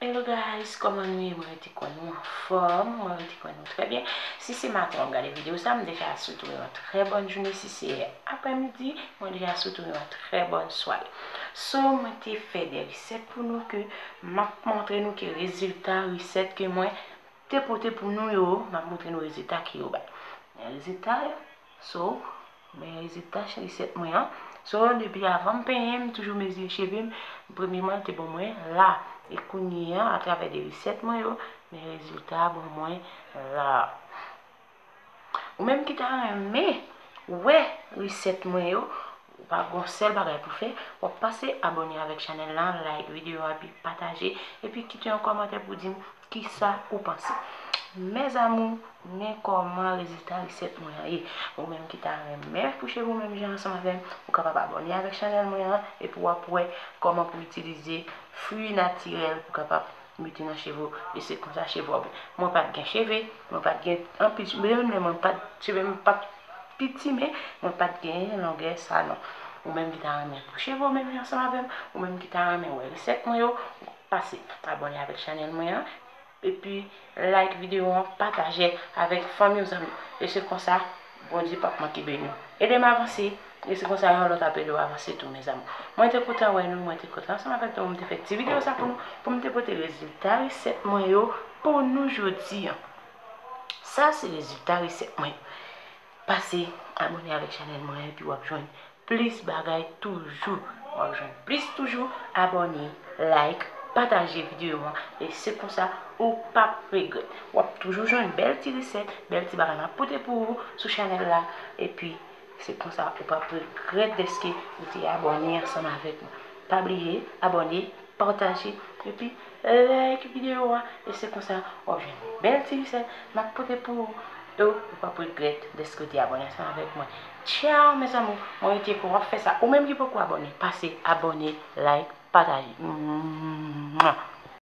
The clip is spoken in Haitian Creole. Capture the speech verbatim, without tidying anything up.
Hello guys, kòman nou ye? Mwen rete kwè nou anfòm, mwen rete kwè nou trè byen. Si se maten w ap gade videyo sa, m deja swete w yon trè bòn jounen. Si se aprèmidi, mwen deja swete w yon trè bòn sware. So, mwen te fè de resèt pou nou ke m ap montre nou ke rezilta resèt ke mwen te pote pou nou yo, m ap montre nou rezilta ke yo bay. Men rezilta yo, so, men rezilta resèt mwen an. So, depi avan m penyen, m toujou mezire cheve m. Premyeman, l te ban mwen la. E kounye a, atravè de resèt mwen yo, men rezilta ban mwen la. Ou menm ki ta renmen wè resèt mwen yo, ou pa gon sèl bagay pou fè, w ap pase abòne avèk chanèl la, like videyo a, epi pataje, epi kite yon kòmantè pou di m kisa ou panse. Mes amours, men kòman rezilta resèt mwen an ye. Ou menm ki ta renmen pou cheve w menm jan ansanm avè m, ou kapab abòne avèk chanèl mwen an, epi w ap wè kòman pou itilize fwi natirèl pou kapab mete nan cheve w, e se konsa cheve w ap. Mwen pa t gen cheve, mwen pa t gen anpil, menm lè mwen pa t, cheve m pa t piti, men mwen pa t gen longè sa non. Ou menm ki ta renmen pou cheve w menm jan ansanm avè m, ou menm ki ta renmen wè resèt mwen yo, pase abòne avèk chanèl mwen an, epi like videyo an, pataje avèk fanmi w, zanmi w. E se konsa, Bondye p ap manke beni w. Ede m avanse, e se konsa yon lòt ap ede w avanse tou, mes amours. Mwen te kontan wè nou, mwen te kontan ansanm avèk nou, m te fè ti videyo sa pou nou, pou m te pote rezilta resèt mwen yo pou nou jodi an. Sa se rezilta resèt mwen yo. Pase abòne avèk chanèl mwen an, epi w ap jwenn plis bagay toujou. W ap jwenn plis toujou. Abòne, like, pataje videyo an. E se konsa, ou p ap regrèt. W ap toujou jwenn bèl ti resèt, bèl ti bagay m ap pote pou ou sou chanèl la. Epi, se konsa, ou p ap regrèt dèske ou te abòne ansanm avèk mwen. Pa bliye, abòne, pataje, epi like videyo a. E se konsa, w ap jwenn bèl ti resèt m ap pote pou ou. E ou p ap regrèt dèske w te abòne ansanm avèk mwen. Tchao, mes amours. Mwen rete kwè w ap fè sa. Ou menm ki poko abòne, pase abòne, like, pataje. Mwah.